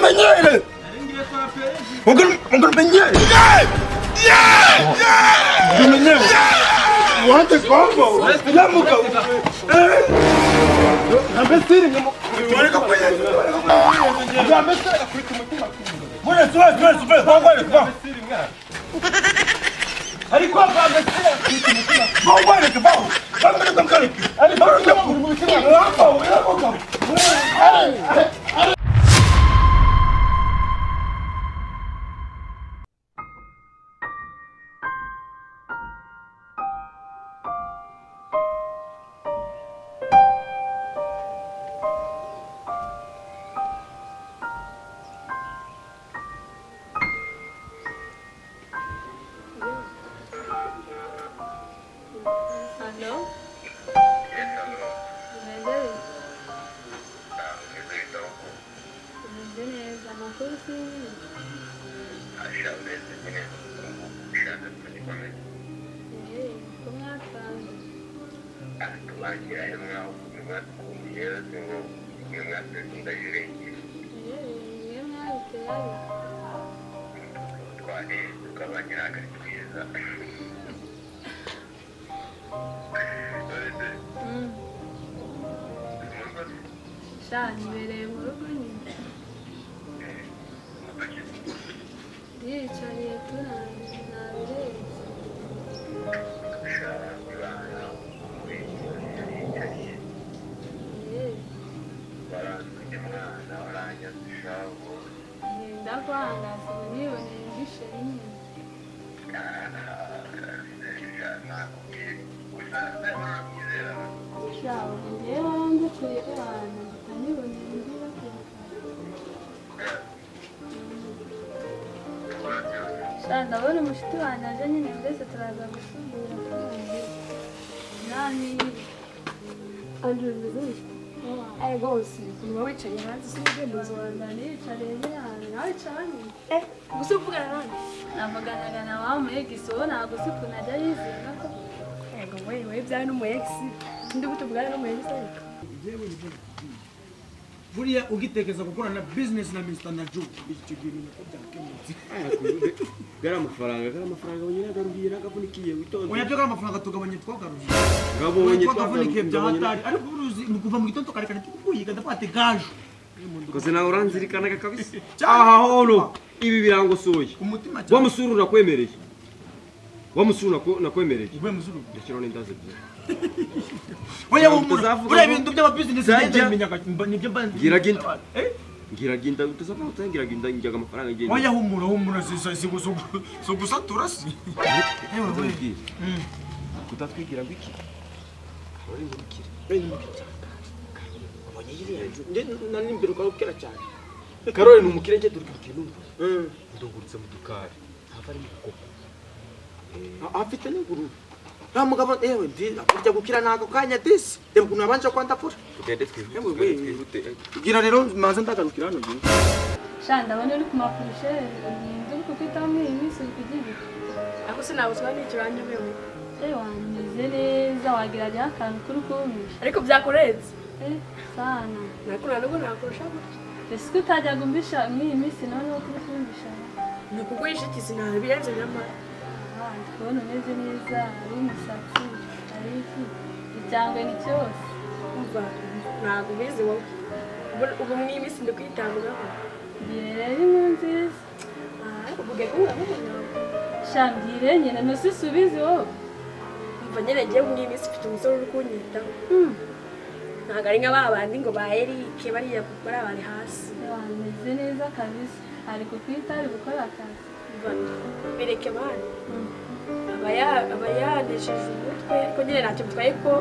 Ungamenyere. Ungamenyere. Ungamenyere. Wante kwamba yamuka. Ambesiri wareka kwenye. Ambesiri Mbona sio sio sio kwa kwa. Alikuwa kwa ambesiri. Kwa kwa kwa. Kwa kwa. Alikuwa kwa. Halo? Umeze Umeze neza amakuru si Eh, ko mwasanze Eh, mwe mwabiteye ariko Mm. Sha nibereye mu rugo nyine ndiyicariye turangiye nabirenze. Eh, ndakwanga siniboneye imbishe nyine. Sha ubu njyewe wanze abantu mpita nibonera indi bakeka. Sha ndabona umushuti wanjye aje nyine mbese turaza gusubira turangiye. Nani? Andrew, bimeze bite? Rwose uba wicaye hanze sinigenda inzu. Rwanda niyicariye nyine ahantu nawe wicaranye. Eh, gusa uvugana nande? Navuganaga na wa mu ex uwo ntabwo uzi ukuntu ajya yizinga ko. Yego we, we byawe n'umu ex. Ndi gutuvugana n'umu ex ariko. Buriya ugitekereza gukorana business na Mr. Naju, icyo gihe ibintu ko byakemutse. Gari amafaranga, gari amafaranga wenyine agaruhiye n'agavunikiye witonze. Oya byo amafaranga tugabanye twagaruye. Gabonye twagavunikiye bya twagabonye. hatari, ariko uruzi ni kuva mu gitondo kare kare tukuyiga ndafata gajo. Koze nawe uranzirikanaga kabisa. Aha hono ibi birangosoye. Umutima cyane. Wa musuru nakwemereye. Wa musuru nakwemereye. Ube muzuru. Ndashyiraho n'indazi ebyiri. Oya Ntabwo humura. tuzavuga Buriya ngo- ibintu by'ama business Zajya- ngenda bimenyaga nibyo mba. Ngira ginda. Eh? Ngira ginda utazava utangira ginda njyaga amafaranga ngenda. Oya humura humura si si si gusatura si. Ewe we. Kutatwigira ngo iki? Uri ngukire. Abonye iriya nzu. Nge nari imbere ukabukera cyane. Karoli ni umukire njye dore umukire numva. Ndungurutse mu dukari. Ntava ari mu bukoko. Afite n'ingurube. Nta mugabo ewe ndi kurya gukira nako kanya disi. Reba ukuntu yabanje kwandapura. Tugende twihute. Ewe, Tugende we. twihute. Bwira rero manze ndagarukira hano ngiye. Sha ndabona uri ku mafurusheri ninde uri kukwitaho muri iyi minsi uri kugira ibiki? Ako sinabuzwa n'icyo uranyobewe. Eh, wameze neza wagira ajyaho akantu kuri kumpisha. Ariko byakurenze. Eh, sana. Nakura nubwo nakurusha gutya. Ese ko utajyaga umbisha muri iyi minsi noneho kuri kumpisha? Ni ukuguhisha iki sinabirenze nyamara. Ah, ndi kubona umeze neza, ari umusatsi, ari iki, icyangwe ni cyose. Umva, ntabwo ubizi wowe. Ubu muri iyi minsi ndi kwitabwaho. Mbwire rero inkuru nziza. Ah, ariko uvuge ko urabona. Sha mbwire nyine ntusisubize wowe. Umva nyine ngiye muri iyi minsi mfite umusore uri kunyitaho. Ntabwo ari nka ba bandi ngo ba Eric bariya bariya bari hasi. Wameze neza kabisa, ari kukwita ari gukora akazi. Umva, bireke bana. Aba yanesheje umutwe ariko nyine ntacyo bitwaye ko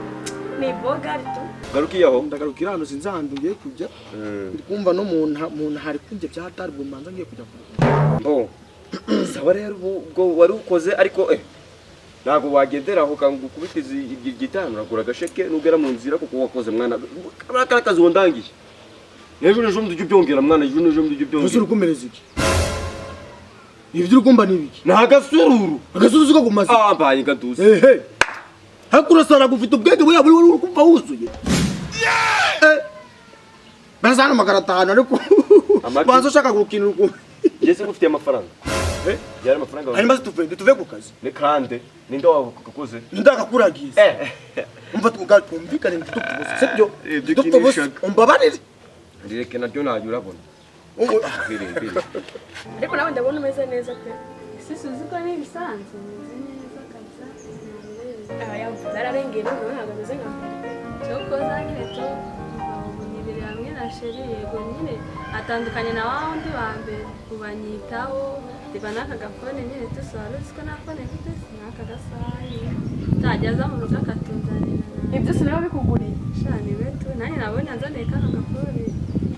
ni ibogari tu. Garukiye aho. Ndagarukira hano sinzi ahantu ngiye kujya. Ndi kumva no mu nta hari kunjye bya hatari ubwo manza ngiye kujya kuruhuka. Oh. Sawa rero ubwo wari ukoze ariko ntabwo wagendera aho kangukubitiza igitanu uragura agasheke nugera mu nzira kuko wakoze mwana. Kariya kazi wondangiye. N'ejo n'ejo bundi ujye ubyongera mwana, ejo n'ejo bundi ujye Ese ubyongera. uri kumereza iki? Ibyo uri kumva ni ibiki? Ni agasururu. Agasubizo ko kumaze. Ah, mbaye ingaduzi. Ehe. Hakurasara gufite ubwenge buriya buri uri kumva wuzuye. Eh. Basa hano magana atanu ariko Amaki. Banza ushaka gukina uku. Njye se ngufitiye amafaranga? Eh? Yari amafaranga. Hanyuma se tuve ku kazi. Ni kande ninde wakakoze? Ndakakuragiza. Eh. Umva, twumvikane, ntidupfe ubusa, sibyo? Eh, ibyo Dupfe ubusa, ukinishaga. umbabarire. Ndireke naryo ntajya urabona. Mbere mbere. Ariko nawe ndabona umeze neza pe. Ese uzi ko ni ibisanzwe, meze neza kabisa, ntabwo Aba yamvuze ararengeye, noneho ntabwo ameze nka mbere. Cyokoza nyine to ubu hamwe na chéri, yego nyine atandukanye na wa wundi wa mbere, ubu anyitaho. Reba n'aka gafone nyine tusobanura, uzi ko nta phone mfite, si n'aka gasaha utajya aza mu rugo akatunzanira. Ibyo sinaba bikuguriye. Sha, niwe tu, nanjye nabonye anzaniye kano gafone.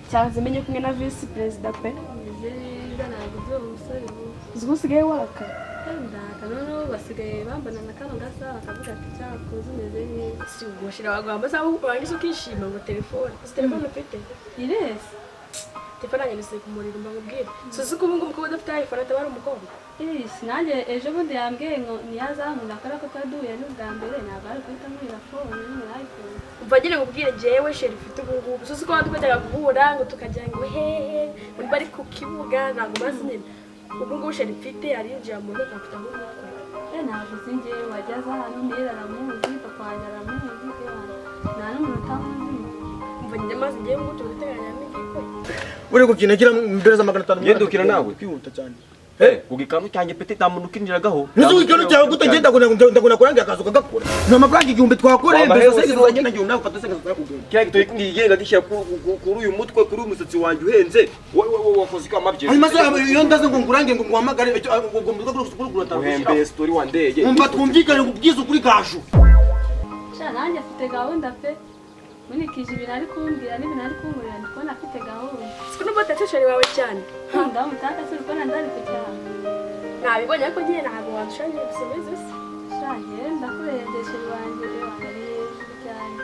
Cyanze menye kumwe na visi perezida pe. Meze neza, ntabwo uzi uwo musore ubu. Uzi ko usigaye waka. Ndaka, noneho basigaye bambona na kano gasaha bakavuga ati: "Cyakoze umeze neza." Si ubwo shira waguha amasaha urangiza ukishima ngo telefone, uzi telefone ufite? Irese. Telefone yanjye nisize ku muriro. Mbamubwire si uzi ko ubu ngubu kuba udafite iPhone ataba ari umukobwa? Isi nanjye ejo bundi yambwiye ngo niyazamura, kubera ko twari duhuye n'ubwa mbere, ntabwo ari guhita amurira phone nyine, iPhone. Umva nyine nkubwire, njyewe chéri ufite ubu ngubu, si uzi ko twajyaga guhura ngo tukajya ngo hehe, ngo niba ari ku kibuga, ntabwo mazi nyine. Ubu ngubu chéri mfite arinjira mu rugo akamfata nk'umukwe. Eh, ntabwo uzi njyewe, wajya aza hano ntera aramuzi, papa wanjye aramuzi, ewa nta n'umuntu utamuzi. Umva njye mazi njyewe ngubu turateganya n'igikwe. Uri gukina gira imbere za 500. Ngende ukina nawe? Kwihuta cyane. Eh, ku gikanu cyanjye pete nta muntu ukinjiragaho. Nzi ikintu cyawe gute? Ngenda ndaguna kurangira akazi ukagakora. Ni amafaranga 1000 twakoreye. Wambaye Mbere hose. se ngenda 1000 nawe ufata se kugenda. Kiriya gitoki ngigenda gishyira kuri uyu mutwe, kuri uyu musatsi wanjye uhenze. Wowe wakoze ikamabye. Hanyuma se iyo ndaze ngo ngurange ngo nguhamagare ngo ngo kuri kuri Uhembeye story wandeye. Umva, twumvikane, kubwiza ukuri gashu. Sha, nanjye afite gahunda pe. Nkurikije ibintu ari kumbwira n'ibintu ari kunkorera, ndi kubona afite gahunda. Siko n'ubwo utatse chéri wawe cyane. Ndamutaka se, uri kubona ndari ku cyaro? Nabibonye, ariko nyine ntabwo wadushanye gusa se. Sha, njyewe ndakurebye, chéri wanjye, ewa ari hejuru cyane.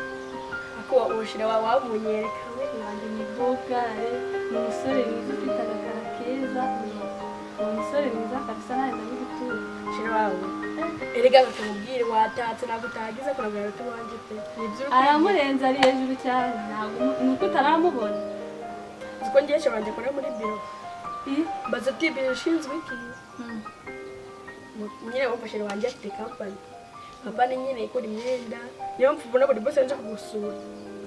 Ariko uwo chéri wawe wamunyereka we? Wanjye ni bogare, ni umusore mwiza ufite agakara keza, ni umusore mwiza kabisa, nawe ndabigutura. Chéri wawe erega bakamubwire watatse, ntabwo utagize kuragura ruti wanjye pe, ni ibyo uri. Aramurenze, ari hejuru cyane, ntabwo ni uko utaramubona. Uzi ko ngiye chéri wanjye akora muri biro? I? Mbaza uti: "Biro ishinzwe iki?" Nyine wumva chéri wanjye afite company, company nyine ikora imyenda. Niyo mpamvu ubona buri bose nje kugusura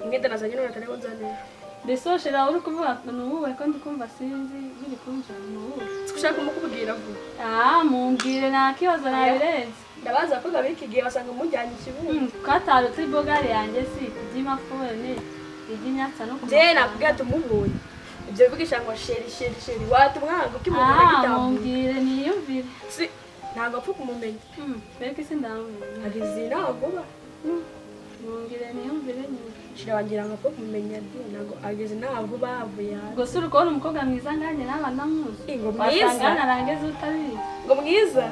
imyenda nazanye none atariho nzanira. Mbese uwo chéri wawe uri kuvuga ni uwuhe, ko ndi kumva sinzi biri kumva, ni uwuhe? Siko ushaka kumukubwira vuba? Ah, mumbwire, nta kibazo, nabirenze. Ndabaza ko b'iki gihe basanga umujyanye ikibuno. Katarutse ibogari yanjye si iby'imafone iby'inyatsa no ku Njye nakubwira ati umubonye ibyo bivugisha ngo chéri, chéri, chéri, watumwanga ukimubona. Ah, Gitambuka. Mumbwire niyumvire. Si ntabwo apfa kumumenya. Mbega isi, ndamumenya. Hari izi ntabwo Mumbwire niyumvire nyine. Chéri wanjye ntabwo apfa kumumenya di, ntabwo ageze ntabwo bavuye hanze. Ubwo se uri kubona umukobwa mwiza nkanjye nawe ndamuzi? Ngo mwiza. Wasanga narangeze utabizi. Ngo mwiza.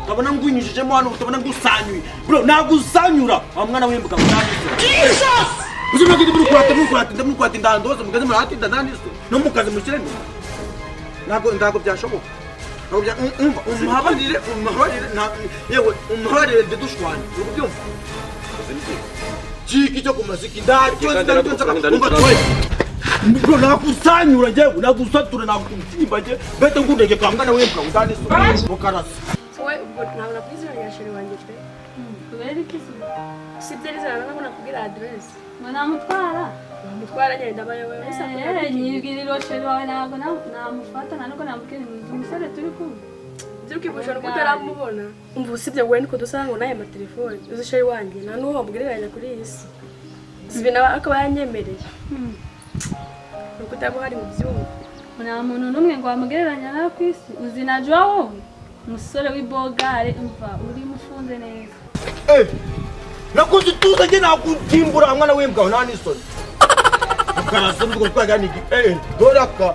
Utabona ngwinyujijemo hano, utabona ngusanyuye, bro, nagusanyura wa mwana w'imbuga ngo nandise. Uzi mwagende muri kurata, muri kurata, muri kurata indando hose mugaze murahatinda nandise no mukazi mushyiremo. Ntabwo byashoboka. Ntabwo bya umva, umuhabarire, umuhabarire, yewe umuhabarire, ndidushwane, uri kubyumva? Kiki cyo kumaziki ndacyo ndacyo nshaka. Umva twe, bro, nakusanyura njyewe, nagusatura, nakubyimba nje bete ngundege ka mwana w'imbwa ndandise mukarasa. Wowe ubwo ntabwo nakubwira izina rya chéri wanjye pe. Kubera iki se? Si ibyo izina, ntabwo nakubwira aderesi. Ngo namutwara? Wamutwara nyine, ndabayoboye muri saa Eh, nyibwirira chéri wawe, ntabwo namufata, nta nubwo namubwira ngo umusore turi kumwe. Ibyo ukivusha nuko utaramubona. Umva, usibye wowe niko dusa ngo n'aya matelefone, uzi chéri wanjye nta n'uwo wabwiriranya kuri iyi si. Uzi ibintu akaba yanyemereye, ni uko utaba uhari mu byumba. Nta muntu n'umwe ngo wamugereranya nawe ku isi. Uzi na Joa wowe, umusore w'ibogare, umva urimo ufunze neza. Eh, nakoze ituze nge nakujimbura mwana w'imbwa nta n'isoni. Ukarasa n'utwo twaganiki. Eh, doraka.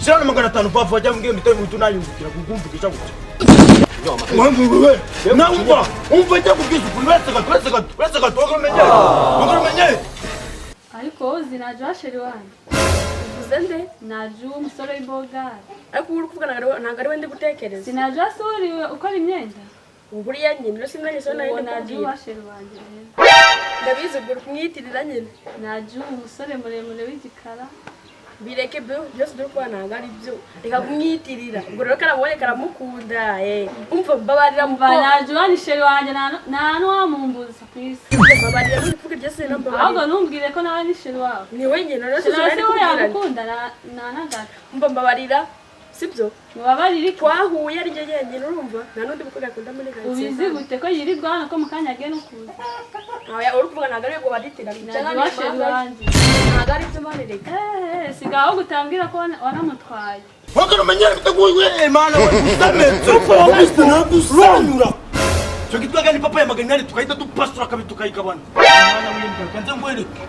Shira na 500 vava jya mbwira mitwe mutu nayungukira kukumvikisha gutya. Wewe, na umva, umva njya kubwiza ukuri, uretse gato, uretse gato, uretse gato, wagamenye. Wagamenye. Ariko wowe uzi na Joa chéri wanjye? Uvuze nde? Na Joa, umusore w'ibogare. Ariko ubu uri kuvuga ntabwo ari we ndi gutekereza. Si na Joa se uriwe ukora imyenda? Buriya nyine uretse nanjye so nari Uwo ndi na kubwira. Joa chéri wanjye rero. Ndabizi, ubwo uri kumwiyitirira nyine. Na Joa, umusore muremure w'igikara. Bireke byo byose dore kubana ntabwo ari byo, reka kumwitirira. Ubwo rero karabonye karamukunda, umva, mbabarira Umva, muko. Najuwa ni chéri wanjye, nta n'uwamumbuza ku isi. Mbabarira, n'uvuga iryo zina. Ahubwo Mbabarira. ntumbwire ko nawe ni chéri wawe. Ni wenyine rero. Chéri wawe se we Kubwirana. yagukunda na gato. Umva, mbabarira, sibyo? Mubabarire iki? Twahuye ari njye jyenyine, urumva, nta n'undi mukobwa akunda muri karitsiye. Ubizi gute ko yirirwa hano, ko mu kanya agiye no kuza? Oya, uri kuvuga ntabwo ari bwo baditirana. Najuwa chéri wanjye. Ntabwo ari byo, mani, reka. Eee, sigaho gutambwira ko wanamutwaye. Wakati umenyera biteguye mana gusametse ubise nagusanyura. Cyo gitwaga ni papa ya 800, tukahita dupasura kabiri tukayigabana. Mwana w'imbwa, kanze ngwereke.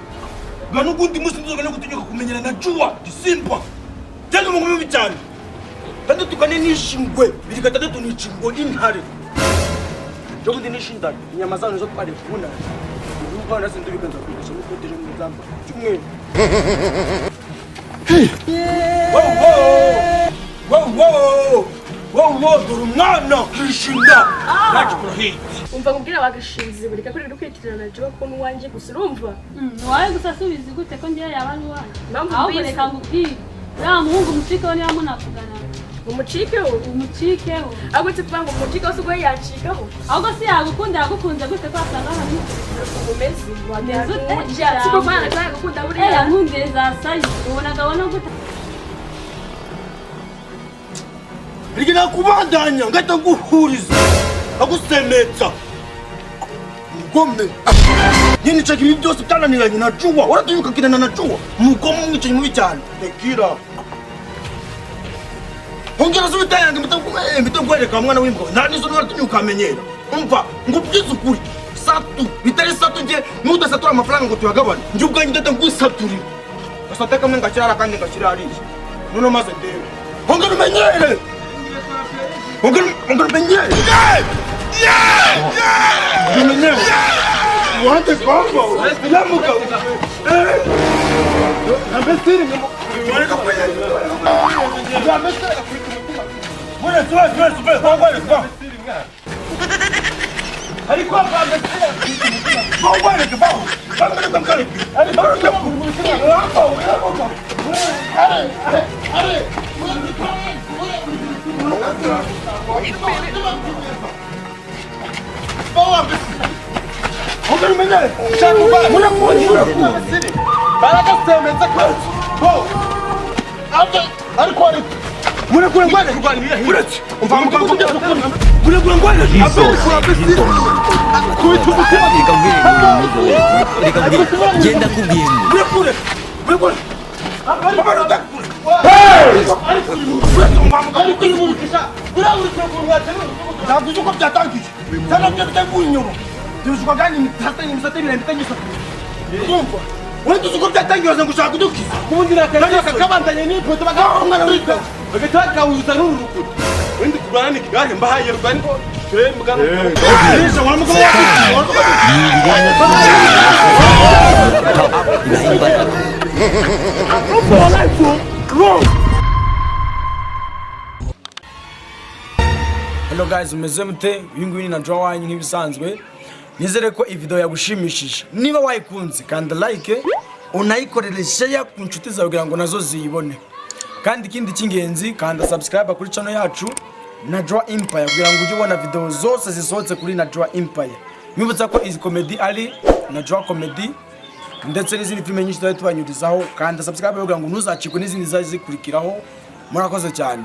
Ga n'ugundi munsi nzoga no gutinyuka kumenyera na Jua Disimba. Cyane mu mubi cyane. 64 nishingwe, 2 6 nishingwe intare. Cyo gundi nishindana, inyama zazo nizo twari kubona. Ubu nase ndubikanza kwigisha no koteje mu nzamba. Cyumweru. Wow wow! Wow wow! Wow wow, dore umwana kishinda. Yaje kurahita. Umva nkubwira, wagashinze, reka kuri kwitirana na Joe kuko n'uwanjye gusa, urumva? Uwawe gusa si ubizi gute ko ngewe yaba ari uwanjye? Impamvu Ahubwo mbizi. reka ngubwire, uriya muhungu umucikeho niba munavugana. Umucikeho? Umucikeho. Ahubwo nsi kuvuga ngo umucikeho, si ubwo yacikaho. Ahubwo si yagukunda, yagukunze gute ko wasanga hari Umeze Umeze ute? wagira si ko mwana yagukunda buriya. Yankundiye za sayi, ubonaga abona gute? Rege nakubandanya ngahita nguhuriza agusemetsa mugome nyine. Nshaka ibi byose byananiranye na Juwa, waratinyuka kinana na Juwa, mugome, umwicanyi mubi cyane. Tekira ongera se ubitayange mpita nkwereka mwana w'imbwa, nta n'izo waratinyuka amenyera. Umva ngubwize ukuri, satu bitari satu, nge nudasatura amafaranga ngo tuyagabane, njye ubwanjye ndahita ngwisaturira gasate kamwe ngashyira hariya akandi ngashyira hariya, noneho maze ndebe. Ongera umenyere, ongera, ongera umenyere, ongera umenyere wante kwamba yamuka ambesiri mwereka kwenye ambesiri mwene suwe suwe suwe kwa kwa ariko ambesiri kwa kwa kwa kwa kwa ariko are are are. Ongera umenyere shaka murakuye baragasemeza ko ariko ariko murekure ngwane uretse umva mugabo murekure ngwane kubita umutima. Reka mbwire ibintu, reka mbwire, genda kubwiye ngo murekure, murekure. Ntabwo uzi uko byatangiye cyangwa byo biteguye inyuma tubishuka kandi imisate imisate ibiri nyisatu, urumva wenda uzi uko byatangiye waza ngo ushaka kudukiza Ubundi nakabandanye n'ipoto umwana witwa bagahita bakawuza n'uru rukuta. Wenda kurwana n'ikigare mbahaye rwani ko turembwa. Nisha wa mugabo ibaha imbaraga. For life wrong. Hello guys, umeze mute? Uyu nguyu ni na Joe wanyu nk'ibisanzwe. Nizere ko iyi video yagushimishije. Niba wayikunze, kanda like, unayikorere share ku nshuti zawe kugira ngo nazo ziyibone. Kandi ikindi cy'ingenzi, kanda subscribe kuri channel yacu na Joe Empire kugira ngo ujye ubona video zose zisohotse kuri na Joe Empire. Mwibutsa ko izi comedy ari na Joe Comedy ndetse n'izindi filime nyinshi tuzajya tubanyurizaho. Kanda subscribe kugira ngo ntuzacikwe n'izindi zizajya zikurikiraho. Murakoze cyane.